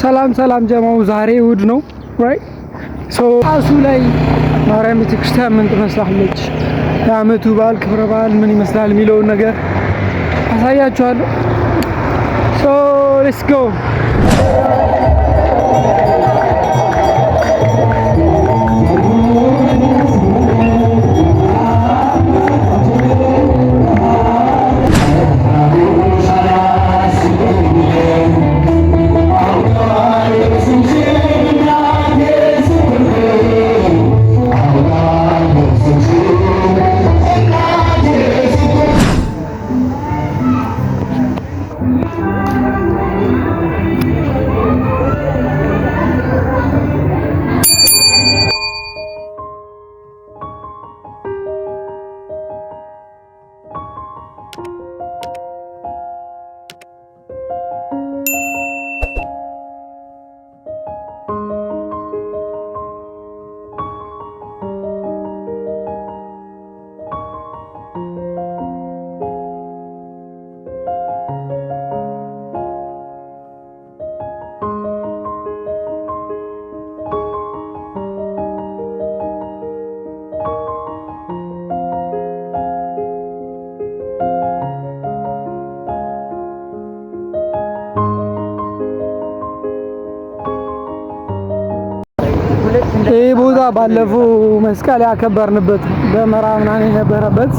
ሰላም ሰላም ጀማው፣ ዛሬ እሑድ ነው፣ right? So አሱ ላይ ማርያም ቤተክርስቲያን ምን ትመስላለች፣ የአመቱ በዓል ክብረ በዓል ምን ይመስላል የሚለውን ነገር አሳያችኋለሁ። So let's go። ይህ ቦታ ባለፈው መስቀል ያከበርንበት ደመራ ምናምን የነበረበት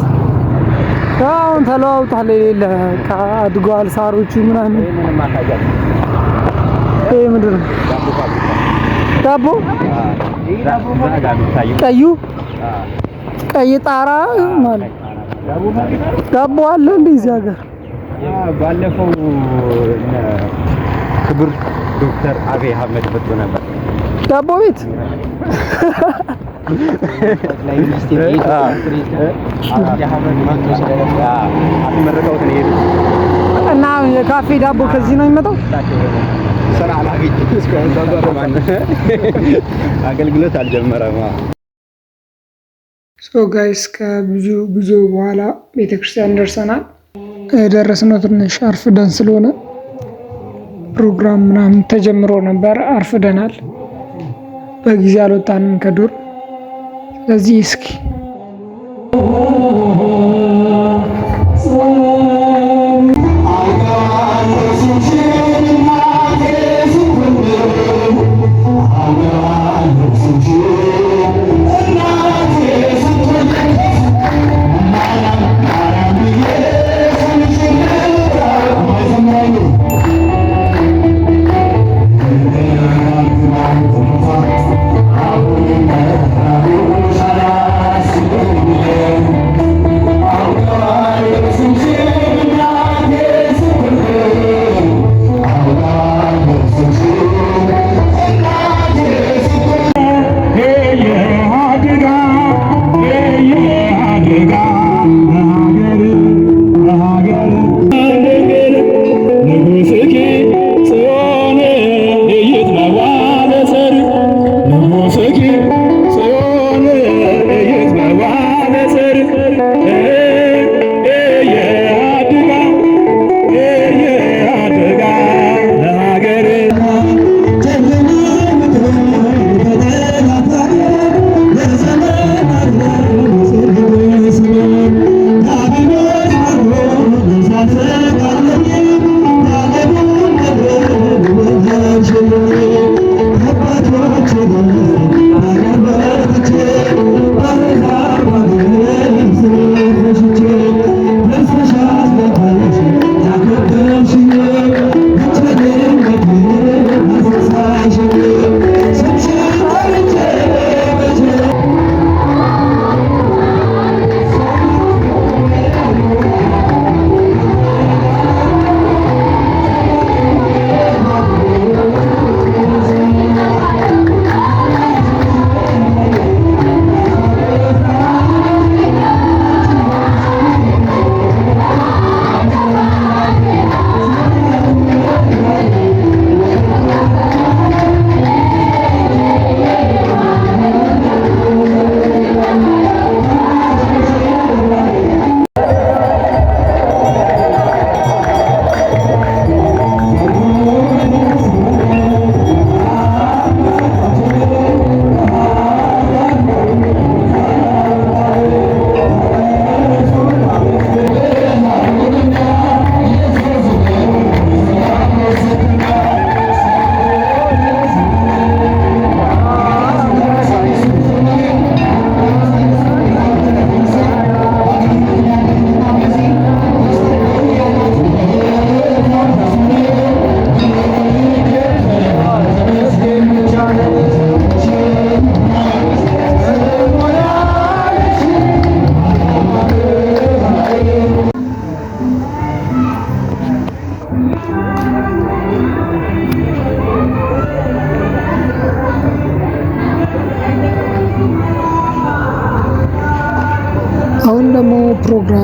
አሁን ተለዋውጧል። የሌለ አድጓል፣ ሳሮቹ ምናምን። ይሄ ምንድን ነው? ዳቦ ቀዩ ቀይ ጣራ ማለት ዳቦ አለ እንዴ እዚህ ሀገር? ባለፈው ክብር ዶክተር አብይ አህመድ መጥቶ ነበር። ዳቦ ቤት። ጠቅላይ ሚኒስትር አስመርቀውት ነው የሄዱት። እና የካፌ ዳቦ ከዚህ ነው የሚመጣው። ስራ አላገኘም እስካሁን፣ አገልግሎት አልጀመረም። So guys፣ ከብዙ ጉዞ በኋላ ቤተክርስቲያን ደርሰናል። የደረስነው ትንሽ አርፍደን ስለሆነ ፕሮግራም ምናምን ተጀምሮ ነበር፣ አርፍደናል። በጊዜ አልወጣንም ከዱር። ስለዚህ እስኪ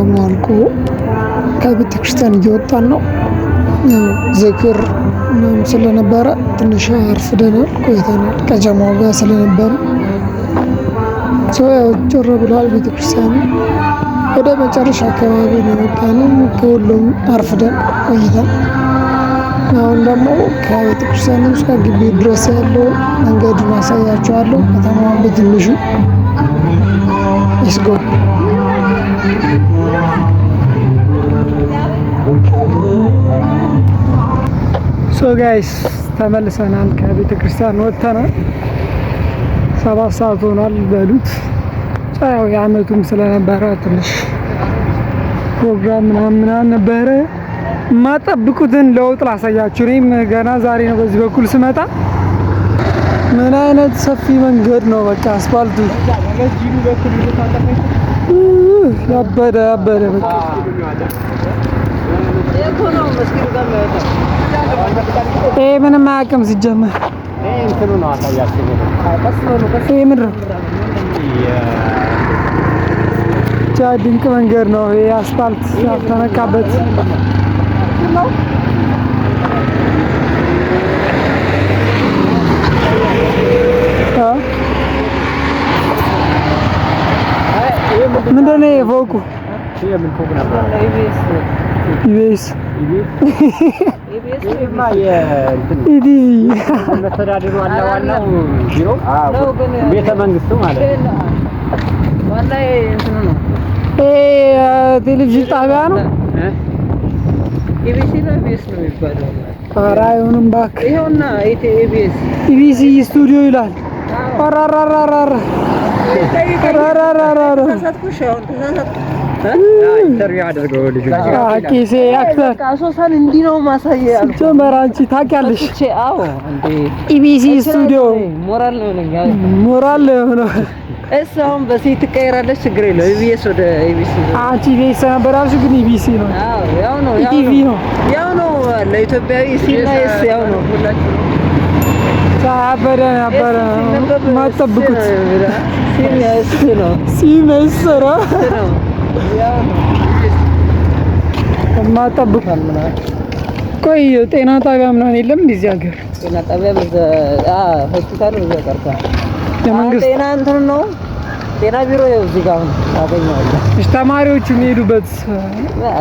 ፕሮግራሙ አልቆ ከቤተ ክርስቲያን እየወጣን ነው። ያው ዝክር ምናምን ስለነበረ ትንሽ አርፍደናል፣ ቆይተናል ከጀማው ጋር ስለነበረ ሰው ያው ጭር ብሏል ቤተክርስቲያኑ። ወደ መጨረሻ አካባቢ ነው የወጣነው። ከሁሉም አርፍደን ቆይተን አሁን ደግሞ ከቤተ ክርስቲያኑ እስከ ግቢ ድረስ ያለው መንገዱን አሳያችኋለሁ። ከተማዋን በትንሹ። Let's go. So guys, ተመልሰናል። ከቤተ ክርስቲያን ወጥተናል። 7 ሰዓት ሆኗል በሉት። ያው የአመቱም ስለነበረ ትንሽ ፕሮግራም ምናምን ምናምን ነበረ። የማጠብቁትን ለውጥ ላሳያችሁ። እኔም ገና ዛሬ ነው በዚህ በኩል ስመጣ። ምን አይነት ሰፊ መንገድ ነው! በቃ አስፋልቱ ያበደ ያበደ በቃ። ይሄ ምንም አያውቅም ሲጀመር። እንትኑ ነው፣ አሳያችሁ። ይሄ ምንድን ነው? ብቻ ድንቅ መንገድ ነው። ይሄ አስፋልት ያልተነካበት ነው። አ ምንድን ነው ይሄ ፎቁ? የምን ፎቅ ነበር? ኢቢኤስ። ይሄማ የእንትን ኢቲቪ። መስተዳድሩ አለ፣ ዋናው ቢሮ፣ ቤተ መንግስቱ ማለት ነው። ይሄ ቴሌቪዥን ጣቢያ ነው። ኢቢሲ ነው ኢቢኤስ ነው የሚባለው። ኧረ አይሆንም እባክህ። ይኸውና ኢቢኤስ። ኢቢሲ ስቱዲዮ ይላል። ኧረ ኧረ ተሳሳትኩሽ፣ አሁን ተሳሳትኩ። Interview አድርገው ልጁ። ቄሴ actor። በቃ አሶሳን እንዲህ ነው ማሳየ ያልኩት። ጀመር አንቺ ታውቂያለሽ። መጥቼ አዎ እንዴ። ኢቢሲ ስቱዲዮ። ሞራል ነው ነኝ። ሞራል ነው። እሱ አሁን በሲ ትቀይራለች፣ ችግር የለው። ኢቢኤስ ወደ ኢቢሲ። አንቺ ኢቢኤስ ነበር ያልሽው፣ ግን ኢቢሲ ነው። አዎ ያው ነው ያው ኢቲቪ ነው። ያው ነው። ለኢትዮጵያዊ C እና S ያው ነው። ያበደ ያበደ የማትጠብቁት። C S ነው። ሲመስራ ነው ያው ነው። የማትጠብቁት። ቆይ ጤና ጣቢያ ምናምን የለም እዚህ ሀገር? ጤና ጣቢያ በዛ፣ ሆስፒታሉ በዛ ቀርቷል። የመንግስት ጤና እንትን ነው፣ ጤና ቢሮ ይኸው እዚህ ጋር አሁን ታገኘዋለህ። እሺ፣ ተማሪዎቹ የሚሄዱበት?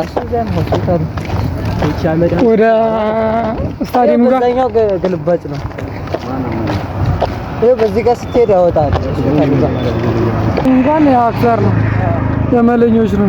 እሱ እዚያ ነው ሆስፒታሉ። ወደ ስታዲየሙ ጋር። በዛኛው ግልባጭ ነው። ይኸው በዚህ ጋር ስትሄድ ያወጣል ሆስፒታሉ ጋር። እንኳን actor ነው፣ የመለኞች ነው።